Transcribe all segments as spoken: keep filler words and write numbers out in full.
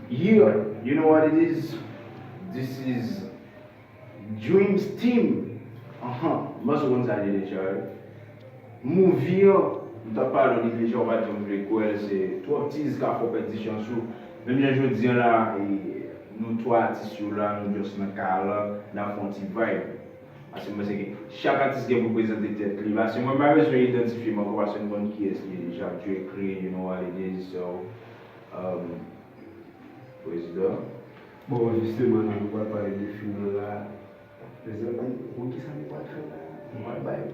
Yeah, you know what it is? This is Dreams Team. Ahan, m panse w konn sa li deja, wi. Movie an, m t ap pale w li deja, w pa t janm vle kwè l, se Twòp Tease ka fè w pèdi chans ou. Menm jan jodi a la, e, nou twa atis yo la, nou just nan kay la, n ap fè yon ti vibe. Paske m panse ke chak atis gen pou l prezante tèt li. Paske mwen m pa bezwen idantifye m ankò, paske m konn kiyès li ye deja. Drake li, you know what it is, so, um, Prezidan. Bon, jisteman, la, nou pral pale de fim nan la. Mezanmi, ou konn kisa nou pral fè la? Nou pral bay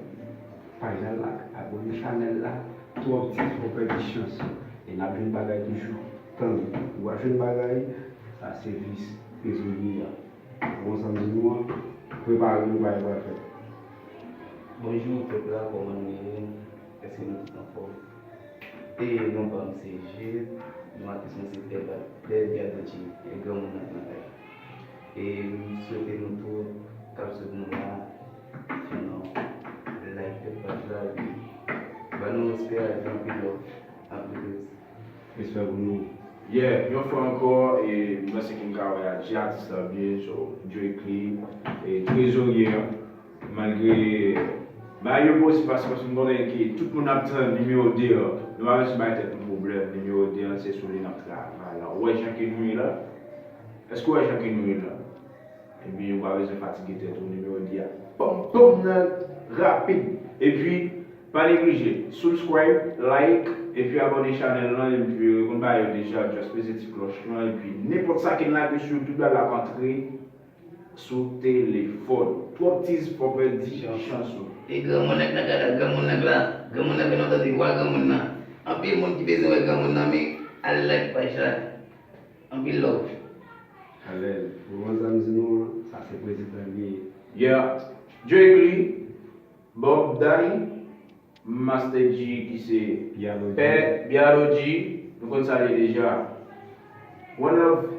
paj la like, abòne chanèl la, Twòp Tease fè w pèdi chans. E n ap jwenn bagay toujou. Tann, ou va jwenn bagay, sa se vis prizonye a. Bon, sa m di nou an, prepare nou, bagay pral fèt. Bonjou pèp la, kòman nou ye? Èske nou tout anfòm? E non pa m se Jules, non atis mwen se Pè Ba-, Pè Biadoji, e granmoun nan k nan kay. E m swete nou tout k ap swiv nou la, fè nou like paj la, epi ba nou respè a, epi anpil love, anpil respè. Respè pou nou. Yeah, yon fwa ankò, e m panse ke m ka wè a di atis la byen, so, Drake li, e trezorye an, malgre bagay yo posib, paske, paske m konnen ke tout moun ap tann nimewo de an, nou pa bezwen bay tèt nou pwoblèm, nimewo de an, se sou li n ap travay la. Ou wè jan ke nou ye la? Èske ou wè jan ke nou ye la? Ebyen, ou pa bezwen fatige tèt ou, nimewo de a. Pom, pom nan rapid. Epi, pa neglije, subscribe, like, epi abòne chanèl lan, epi reponn ba yo deja, just peze ti klòch lan, epi nenpòt sa ke n lage sou YouTube la, l ap antre sou telefòn. Twòp Tease fè w pèdi chans ou. E granmoun nan k nan kay la, granmoun nan k la, granmoun nan vin antann vwa granmoun nan. Anpil moun ki bezwen wè granmoun nan, men al like paj la. Anpil love. Alèz. Bon, sa m di nou an, sa se prezidan li ye. Yeah. Drake li, Bob Daddy, Master G ki se Pè Biadoji, nou konn sa li ye deja. One love.